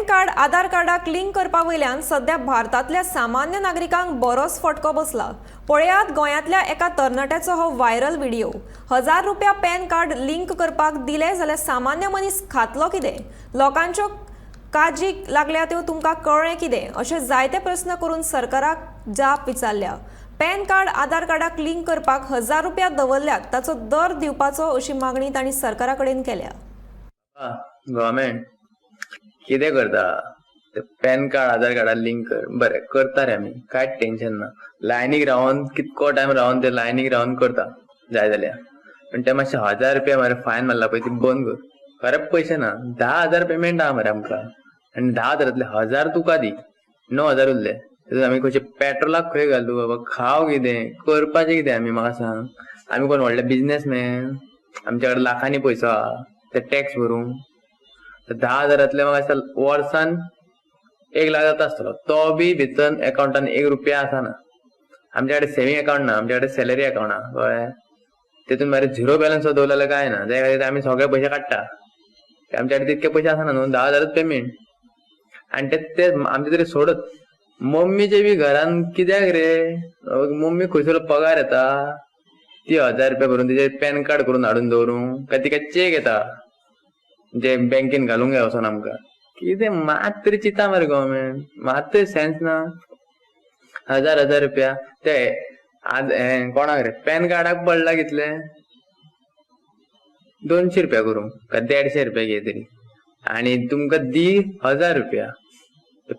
Card आधार कार्डाक link करपा वयल्यान सध्या भारतांतल्या सामान्य नागरिकांक बरोच फटको बसला. पळयात गोंयांतल्या एका तरणाट्याचो हो व्हायरल व्हिडिओ. 1000 रुपया पॅन कार्ड लिंक करपाक दिले जाल्यार सामान्य मनीस खातलो कितें? लोकांच्यो काजीक लागल्या त्यो तुमकां कळ्ळें कितें? अशे जायते प्रस्न करून सरकाराक जाप विचारल्या. पॅन कार्ड आधार कार्डाक लिंक करपाक 1000 रुपया दवरल्यात ताचो दर दिवपाचो अशी मागणी तांणी सरकारा कडेन केल्या. गव्हर्मेंट कितें करता? ते पॅन कार्ड आधार कार्डार लिंक कर, बरें करता रे आमी, कांयच टेन्शन ना. लायनीक रावन कितको टायम रावन ते लायनीक रावन करता जाय जाल्यार. पण ते मातशे 1000 रुपया मरे फायन मारला पळय, ती बंद कर. खरें पयशे ना, 10,000 पेमेंट आहा मरे आमकां, आनी 10,000तले 1000 तुका दी, 9,000 उरले. तितून आमी खंयचे पेट्रोलाक खंय घालू बाबा? खाव कितें, करपाचें कितें आमी? म्हाका सांग, आमी कोण व्हडले बिजनेसमॅन? आमच्या कडेन लाखांनी पयसो आहा ते टॅक्स भरूंक? 10,000तले म्हाका दिसता वर्सान 1 लाख जाता आसतलो, तो बी भितर एकाउंटान 1 रुपया आसना. आमच्या कडेन सेवींग अकाउंट ना, आमच्या कडेन सॅलरी अकाउंट आहा, कळ्ळें? तितून मरे झिरो बॅलन्स दवरलेले काय ना, त्या खातीर आमी सगळे पयशे काडटा. आमच्या कडेन तितके पयशे आसना न्हू. 10,000च पेमेंट. आनी ते ते आमचे तरी सोडत, मम्मीचे बी घरान कित्याक रे? मम्मी खंयसर पगार येता ती 1000 रुपया भरून तिचे पॅन कार्ड करून हाडून दवरूं काय तिका चेक येता जे बँकेन घालूंक जाय वचोन आमकां? कितें मात तरी चिंता मरे गव्हर्मेंट, मात तरी सेन्स ना. हजार हजार रुपया ते आज हें कोणाक रे? पॅन कार्डाक पडला कितले? 200 रुपया करूंक काय 150 रुपया घे तरी, आनी तुमकां दी 1000 रुपया.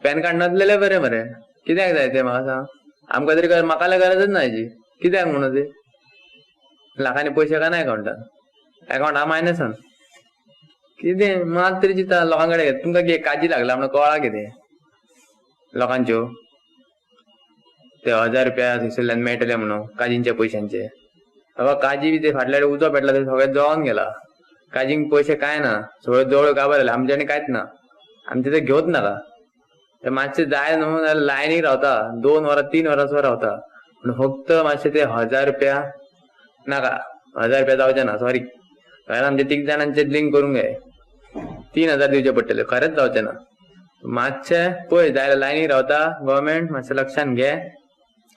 पॅन कार्ड नासलेले बरें मरे. कित्याक जाय ते म्हाका सांग? आमकां तरी म्हाका जाल्यार गरजच ना हेजी. कित्याक म्हणून ते लाखांनी पयशे काय ना अकाउंटान? अकाउंट हा मायनसान. कितें मात तरी चिंता लोकां कडेन? तुमकां कितें काजी लागला म्हणून कळ्ळां कितें लोकांच्यो? ते 1000 रुपया थंयसरल्यान मेळटले म्हणून काजींच्या पयशांचे. बाबा, काजी बी ते फाटल्या उजो पेटला ते सगळें जळोन गेला. काजींक पयशे कांय ना, सगळ्यो जळ्यो काबार जाले. आमच्यांनी कांयच ना, आमचे ते घेवच नाका. ते मातशे जाय न्हू जाल्यार लायनीक रावता, 2 वरां 3 वरां सुद्दां रावता, पूण फक्त मातशे ते 1000 रुपया नाका. 1000 रुपया जावचे ना, सॉरी. कारण आमचे तीग जाणांचे लिंक करूंक जाय, 3000 दिवचे पडटले. खरेंच जावचे ना. मातशे पळय, जाय लायनीक रावता. गव्हर्मेंट मातशें लक्षान घे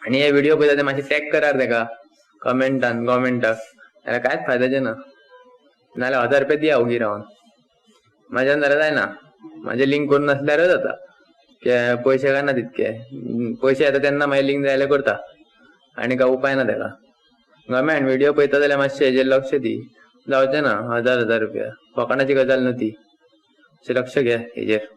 आनी हे व्हिडिओ पळयता ते मातशे टॅग करार तेका कमेंटान गव्हर्मेंटाक, जाल्यार कांयच फायद्याचें ना. नाजाल्यार 1000 रुपया दिया ओगी रावन. म्हाज्यान जाल्यार जायना, म्हाजें लिंक करून नासल्यारय जाता. पयशे काय ना तितके पयशे येता तेन्ना मागीर लिंक जाय जाल्यार करता, आनी काय उपाय ना तेका. गव्हर्मेंट व्हिडिओ पळयता जाल्यार मातशें हेजेर लक्ष दी. जावचें ना हजार हजार रुपया, फकाणाची गजाल न्हू ती. मातशें लक्ष घे हेजेर.